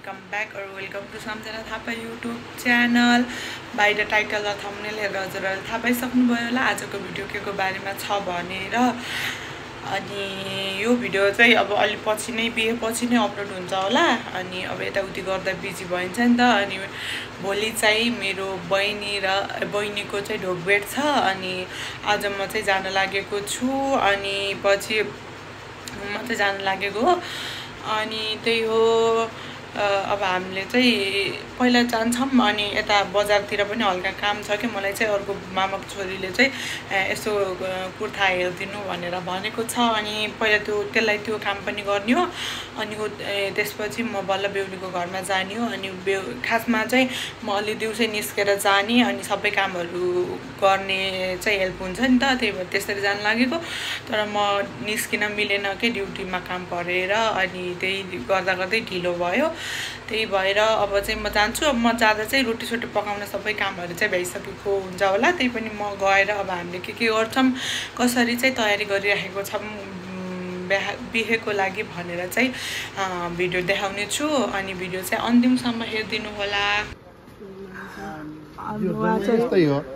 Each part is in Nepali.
वेलकम ब्याक और welcome to Samjhana Thapa YouTube channel. बाहिर टाइटल र थम्बनेल हेरेर हजुरहरूले थाहा पाइसक्नुभयो होला आजको भिडियो के को बारेमा छ भनेर। अनि यो भिडियो चाहिँ अब अलि पछि नै बिहेपछि नै अपलोड हुन्छ होला। अनि अब यताउति गर्दा बिजी भइन्छ नि त। अनि भोलि चाहिँ मेरो बहिनीको चाहिँ ढोगभेट छ। अनि आज म चाहिँ जान लागेको छु। अनि पछि म चाहिँ जान लागेको हो। अनि त्यही हो, अब हामीले चाहिँ पहिला जान्छौँ। अनि यता बजारतिर पनि हल्का काम छ कि मलाई चाहिँ अर्को मामाको छोरीले चाहिँ यसो कुर्ता हेरिदिनु भनेर भनेको छ। अनि पहिला त्यसलाई त्यो काम पनि गर्ने हो। अनि त्यसपछि म बल्ल बेहुलीको घरमा जाने हो। अनि खासमा चाहिँ म अलि दिउँसै निस्केर जाने अनि सबै कामहरू गर्ने चाहिँ हेल्प हुन्छ नि त। त्यही भएर त्यसरी जान लागेको। तर म निस्किन मिलेन कि ड्युटीमा काम परेर। अनि त्यही गर्दा गर्दै ढिलो भयो। त्यही भएर अब चाहिँ म जान्छु। अब म जाँदा चाहिँ रोटी सोटी पकाउन सबै कामहरू चाहिँ भइसकेको हुन्छ होला। त्यही पनि म गएर अब हामीले के गर्छौँ, कसरी चाहिँ तयारी गरिराखेको छौँ बिहेको लागि भनेर चाहिँ भिडियो देखाउने छु। अनि भिडियो चाहिँ अन्तिमसम्म हेरिदिनु होला।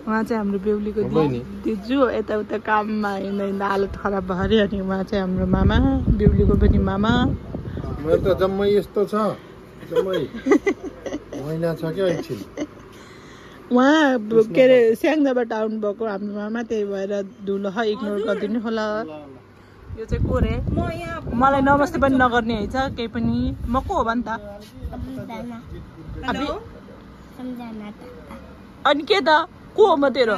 उहाँ चाहिँ हाम्रो बेहुलीको दिजु यताउता काममा हिँड्दा हालत खराब भयो अरे। अनि उहाँ चाहिँ हाम्रो मामा, बेहुलीको पनि मामा। मेरो त जम्मै यस्तो छ, जम्मै महिना छ क्या एकछिन। उहाँ के अरे स्याङ्जाबाट आउनुभएको हाम्रो मामा, त्यही भएर धुलो इग्नोर गरिदिनु होला। यो चाहिँ को रे? मलाई नमस्ते पनि नगर्ने है छ केही पनि। म को हो भन् त? अनि के त को हो म तेरो?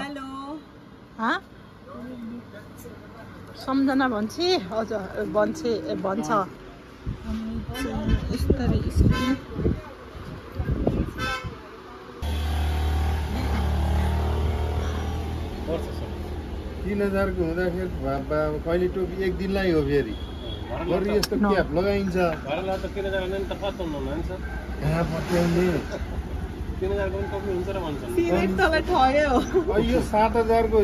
सम्झना भन्छ भन्छ। यस्तरी 3000 को हुँदाखेरि कहिले टोपी एक दिनलाई हो। फेरि यस्तो क्याप लगाइन्छ। यो 7000 को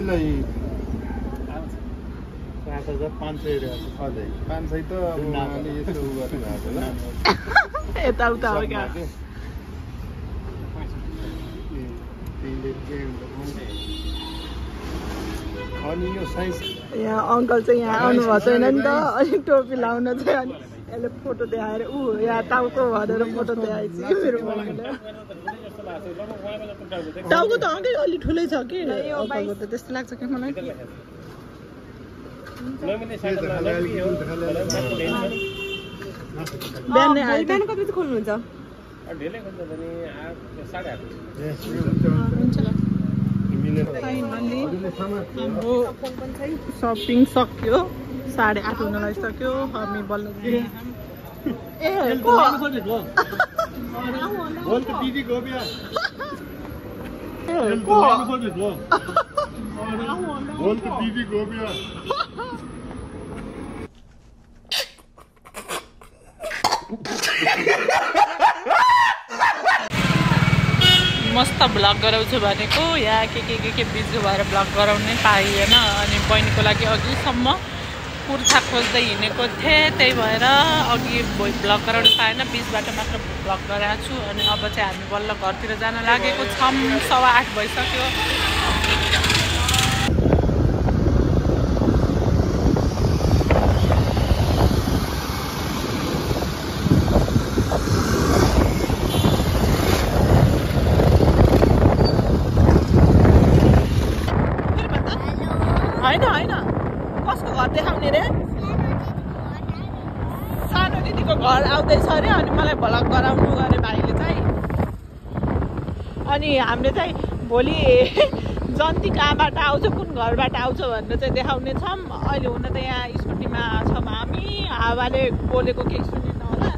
7500 अझै 500 त अब उहाँले यसो गर्नु भएको होला। यताउता हो क्या। अनि यो साइज यहाँ अङ्कल चाहिँ यहाँ आउनु भएको छैन नि त। अनि टोपी लाउन चाहिँ अनि यसले फोटो देखाएर यहाँ टाउको भनेर फोटो देखाएछ मेरो मामाले। टाउको त अघि अलि ठुलै छ कि अङ्कलको त त्यस्तो लाग्छ कि मलाई। बिहान कति चाहिँ खोल्नुहुन्छ? हाम्रो सपिङ सक्यो, 8:30 हुन लागिसक्यो। हामी बल्ल मस्त भ्लग गराउँछु भनेको यहाँ के बिजी भएर भ्लग गराउनै पाइएन। अनि बहिनीको लागि अघिसम्म कुर्ता खोज्दै हिँडेको थिएँ, त्यही भएर अघि भ्लग गराउनु पाएन। 20 बाटो मात्र भ्लग गराएको छु। अनि अब चाहिँ हामी बल्ल घरतिर जान लागेको छौँ। 8:15 भइसक्यो। होइन कसको घर देखाउने रे? सानो दिदीको घर आउँदैछ अरे। अनि मलाई भ्लग गराउनु गरे भाइले चाहिँ। अनि हामीले चाहिँ भोलि जन्ती कहाँबाट आउँछ, कुन घरबाट आउँछ भनेर चाहिँ देखाउने छौँ। अहिले हुन त यहाँ स्कुटीमा छौँ हामी। हावाले बोलेको केही सुनिन होला।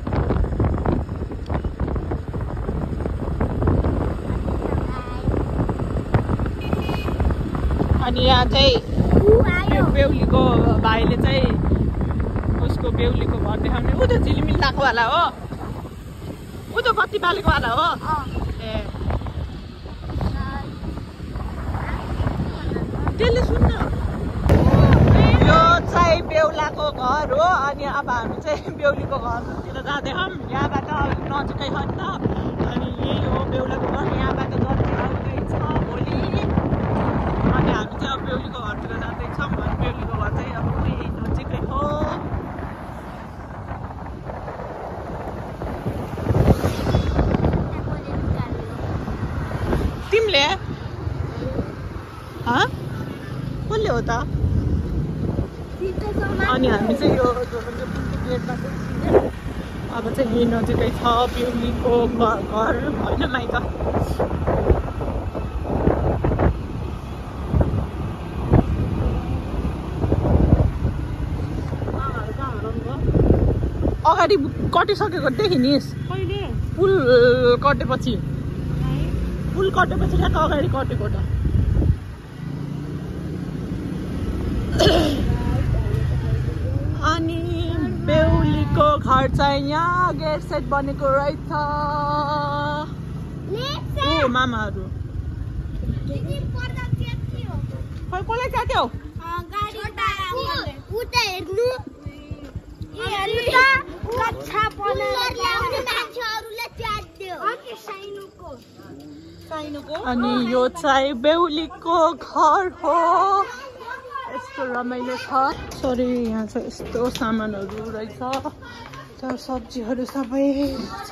अनि यहाँ चाहिँ बेहुलीको भाइले चाहिँ उसको बेहुलीको घर देखाउने। ऊ त झिलिमिल लाकोवाला हो, ऊ त बत्ती बालेकोवाला हो। ए त्यसले सुन्न। यो चाहिँ बेहुलाको घर हो। अनि अब हामी चाहिँ बेहुलीको घरतिर जाँदैछौँ। यहाँबाट नजिकै हो नि त अनि यही हो बेहुलाको घर यहाँबाट जति आउँदैछ भोलि अनि हामी चाहिँ अब बेहुलीको घरतिर जाँदैछौँ अनि बेहुलीको घर चाहिँ अब यही नजिकै हो तिमीले कसले हो त अनि हामी चाहिँ यो गेटमा अब चाहिँ यही नजिकै छ बेहुलीको घर होइन माइत अगाडि कटिसकेको देखिनिस् पुल कटेपछि ठ्याक्क अगाडि कटेको त अनि बेहुलीको घर चाहिँ यहाँ गेट सेट बनेको रहेछ ओ मामाहरू खै कसलाई च्यात्यो अनि यो चाहिँ बेहुलीको घर हो यस्तो रमाइलो छ सरी यहाँ चाहिँ यस्तो सामानहरू रहेछ तर सब्जीहरू सबै छ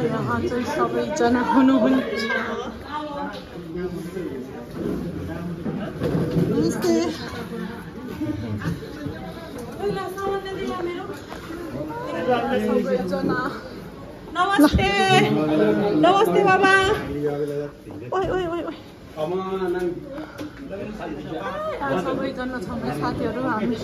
यहाँ चाहिँ सबैजना हुनुहुन्छ नमस्ते सबैजना नमस्ते नमस्ते बाबा ओइ ओइ ओइ ओइ सबैजना छ मेरो साथीहरू हामीले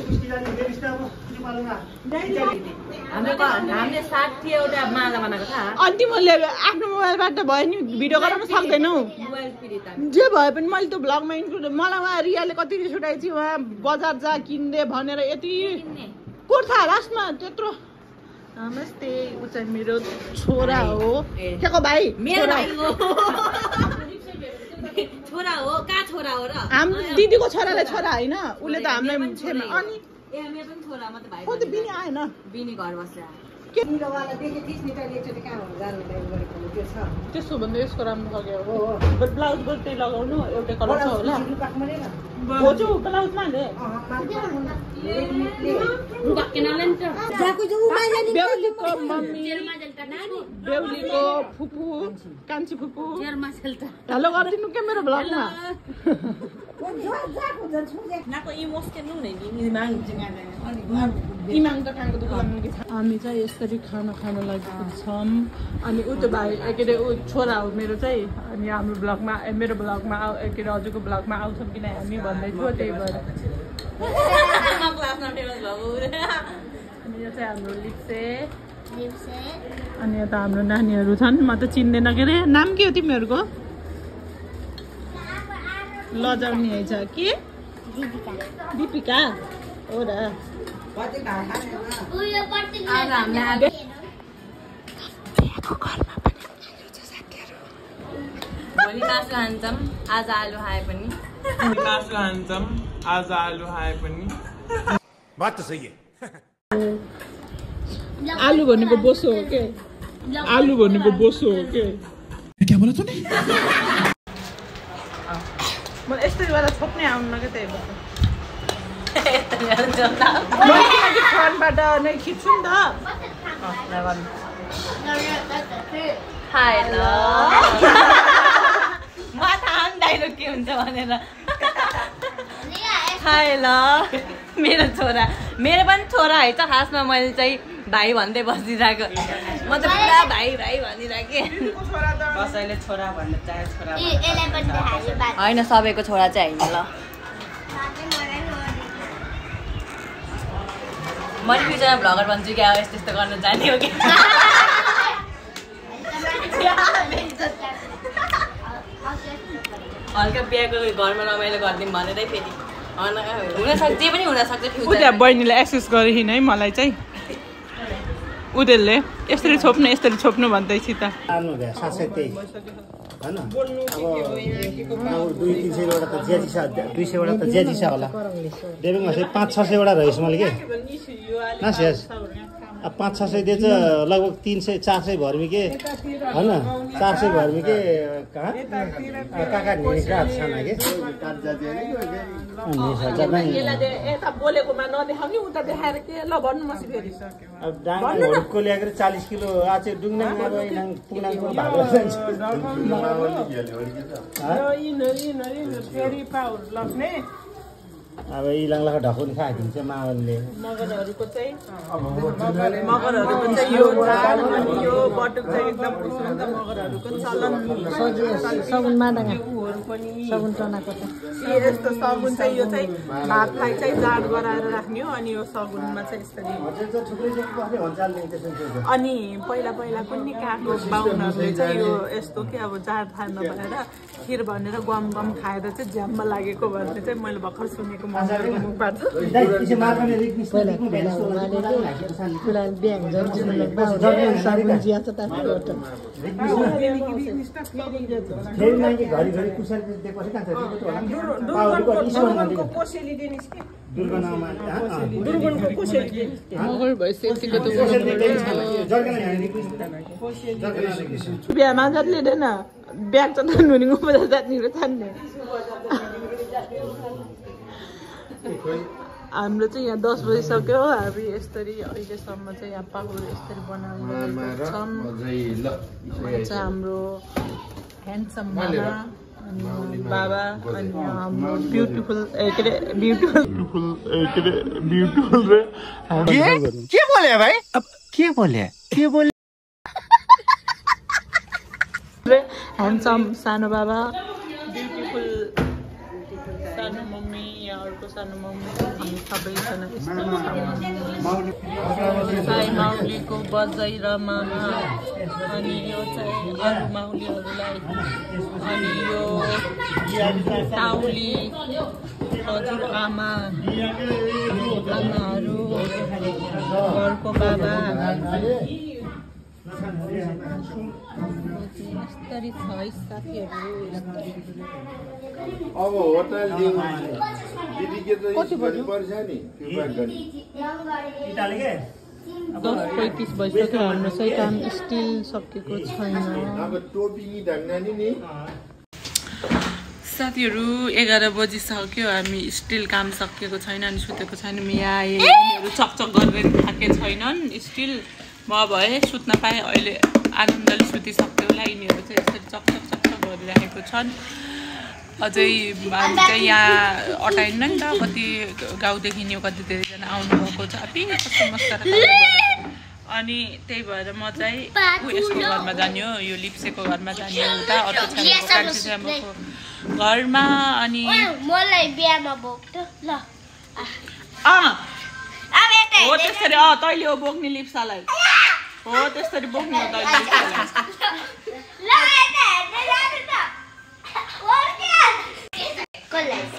60 एउटा माला बनाएको छ अन्ति मैले आफ्नो मोबाइलबाट भयो नि भिडियो गराउन सक्दैनौ जे भए पनि मैले त्यो भ्लगमा इन्क्लुड मलाई उहाँ रियाले कति रिस उठाएपछि उहाँ बजार जा किन्ने भनेर यति कुर्था लास्टमा त्यत्रो नमस्ते ऊ चाहिँ मेरो छोरा हो केको भाइ छोरा हो कहाँ छोरा हो र हाम्रो दिदीको छोराले छोरा होइन उसले त हामीलाई छेमा अनि ए मेरो पनि छोरा म त भाइ को त बिनी आएन बिनी घर बस्छ त्यसो भन्दा यसको राम्रो लाग्यो हो ब्लाउज त्यही लगाउनु एउटै कलर छ होला बोजू ब्लाउजमा हाले बेहुलीको मम्मी बेहुलीको फुपू कान्छी फुपू हेलो गरिदिनु के मेरो ब्लगमा हामी चाहिँ यसरी खाना खान लागेको छौँ अनि ऊ त्यो भाइ के अरे ऊ छोरा हो मेरो चाहिँ अनि हाम्रो ब्लगमा मेरो ब्लगमा के अरे हजुरको ब्लगमा आउँछौँ कि नै हामी भन्दैछु त्यही भएर अनि यो चाहिँ हाम्रो लिप्से अनि यता हाम्रो नानीहरू छन् म त चिन्दैन के अरे नाम के हो तिमीहरूको लजाउने है छ के दिपिका हो र भोलि मासु खान्छौँ आज आलु खाए पनि बात त सही है आलु भनेको बोसो हो के आलु भनेको बोसो हो के क्या बोला तूने मलाई यस्तै बेला छोप्नै आउनु क्या त्यही भएर फ्रन्टबाट नै खिच्छु नि त हाय ल म थाहा नि डाइलग के हुन्छ भनेर हाय ल मेरो छोरा मेरो पनि छोरा है त खासमा मैले चाहिँ भाइ भन्दै बसिरहेको म त पुरा भाइ भाइ भनिरहेको कसैले छोरा भन्ने चाहे छोरा होइन सबैको छोरा चाहिँ होइन ल मैले फ्युचरमा भ्लगर भन्छु क्या यस्तो यस्तो गर्न जाने हो कि हल्का बिहाको घरमा रमाइलो गरिदिउँ भनेरै फेरि हुनसक्छ जे पनि हुनसक्छ उता बहिनीलाई एक्सेस गरिहिन् है मलाई चाहिँ उनीहरूले यसरी छोप्नु भन्दैछ त आउनु भ्या 723 हैन अब 200-300 वटा त ज्याजी छ 200 वटा त ज्याजी छ होला देबिङमा चाहिँ 500-600 वटा रहेछ मैले के नासिस अब 500-600 दिएछ लगभग 300-400 भर्मी के हैन 400 भर्मी के कहाँ काका निका छाना के काट जाति अनि यता बोलेकोमा नदेखाउने उता देखाएर के ल भन्नु मसी फेरि अब डाङको ल्याएर 40 किलो आज डुङनाङ अब इनाङ पुनाङको भागो जान्छ फेरि पाउर लग्ने अब इलाङलाको ढकुन खाइदिन्छ मावलले मगरहरूको चाहिँ यो चाड अनि यो बटुक चाहिँ एकदम मगरहरूको चलन सगुन मादागा उहरू पनि सगुन चनाको त यस्तो सगुन चाहिँ यो चाहिँ भातलाई चाहिँ जाड गराएर राख्ने हो अनि यो सगुनमा चाहिँ यसरी अनि पहिला कुनै काको बाहुनहरूले चाहिँ यो यस्तो के अब जाड थाल नभएर खिर भनेर गम खाएर चाहिँ झ्याम्मा लागेको भन्ने चाहिँ मैले भर्खर सुनेको मुखबाट बिहामा जात लिँदैन ब्याग त नुनिङ जातनिर छान्ने हाम्रो चाहिँ यहाँ 10 बजिसक्यो हामी यसरी अहिलेसम्म चाहिँ यहाँ पाहुर यसरी बनाउनु चाहिँ हाम्रो ह्यान्डसम मामा अनि बाबा अनि हाम्रो ब्युटिफुल के बोले भाइ अब के बोले ह्यान्डसम सानो बाबा ब्युटिफुल सानो मम्मी यहाँहरूको सानो मम्मी हामी सबैजना साई माउलीको बजै र मामा अनि यो चाहिँ अरू माउलीहरूलाई अनि यो ताउली हजुर आमाहरू घरको बाबा यस्तरी छ है साथीहरू अब होटल दिदी के त पर्छ नि 10:35 बजिसक्यो हाम्रो चाहिँ काम स्टिल सकेको छैन अब टोपी नि ढङ्गनी नि साथीहरू 11 बजिसक्यो हामी स्टिल काम सकेको छैन अनि सुतेको छैनौँ यहाँ यिनीहरू चकचक गरेर थाके छैनन् स्टिल म भए सुत्न पाएँ अहिले आनन्दले सुतिसक्यो होला यिनीहरू चाहिँ यसरी चकचक गरिरहेको छन् अझै हामी चाहिँ यहाँ अटाइन्न नि त कति गाउँदेखि यो कति धेरैजना आउनुभएको छ कस्तो मस्करा अनि त्यही भएर म चाहिँ यसको घरमा जाने हो यो लिप्सेको घरमा जाने हो उता अर्को छ्यामको घरमा अनि मलाई बिहामा बोक्थ्यो ल हो त्यसरी तैँले हो बोक्ने लिप्सालाई हो त्यसरी बोक्ने हो तैँले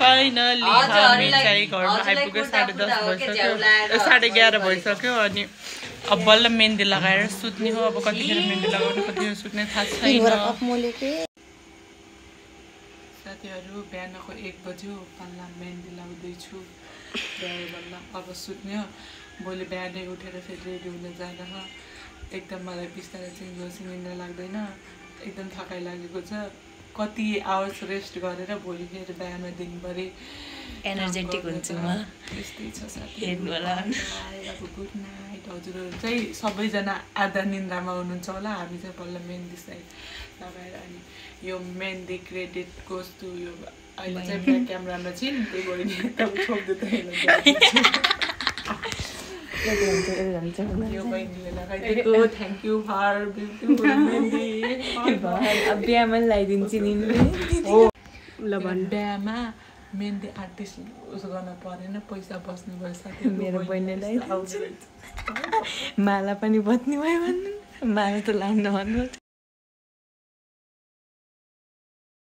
फाइनली हामी चाहिँ घरमा आइपुग्यो 10:30 भइसक्यो 11:30 भइसक्यो अनि अब बल्ल मेहन्दी लगाएर सुत्ने हो अब कतिखेर मेहन्दी लगाउने कतिखेर सुत्ने थाहा छैन साथीहरू बिहानको 1 बज्यो पल्ला मेहन्दी लगाउँदैछु बल्ल अब सुत्ने हो भोलि बिहानै उठेर फेरि रेडी हुन जाँदा एकदम मलाई बिस्तारै चाहिँ निन्द्रा लाग्दैन एकदम थकाइ लागेको छ कति आवर्स रेस्ट गरेर भोलि फेरि बिहान दिनभरि एनर्जेटिक हुन्छु म त्यस्तै छ साथीहरू गुड नाइट हजुरहरू चाहिँ सबैजना आधा निन्द्रामा हुनुहुन्छ होला हामी चाहिँ बल्ल मेहन्दी साइड लगाएर अनि यो मेहन्दी क्रेडिट गोज टु यो अहिले चाहिँ ब्याक क्यामेरामा छिन् त्यही भएर नि एकदम यो बहिनीले लगाइदिएको thank you for beautiful mehndi अब बिहामा लगाइदिन्छु नि हो ल भन् बिहामा मेहन्दी आर्टिस्ट उसो गर्न परेन पैसा बस्नु भयो साथी मेरो बहिनीलाई माला पनि बत्ने भयो भन्नु माला त लाउनु भन्नु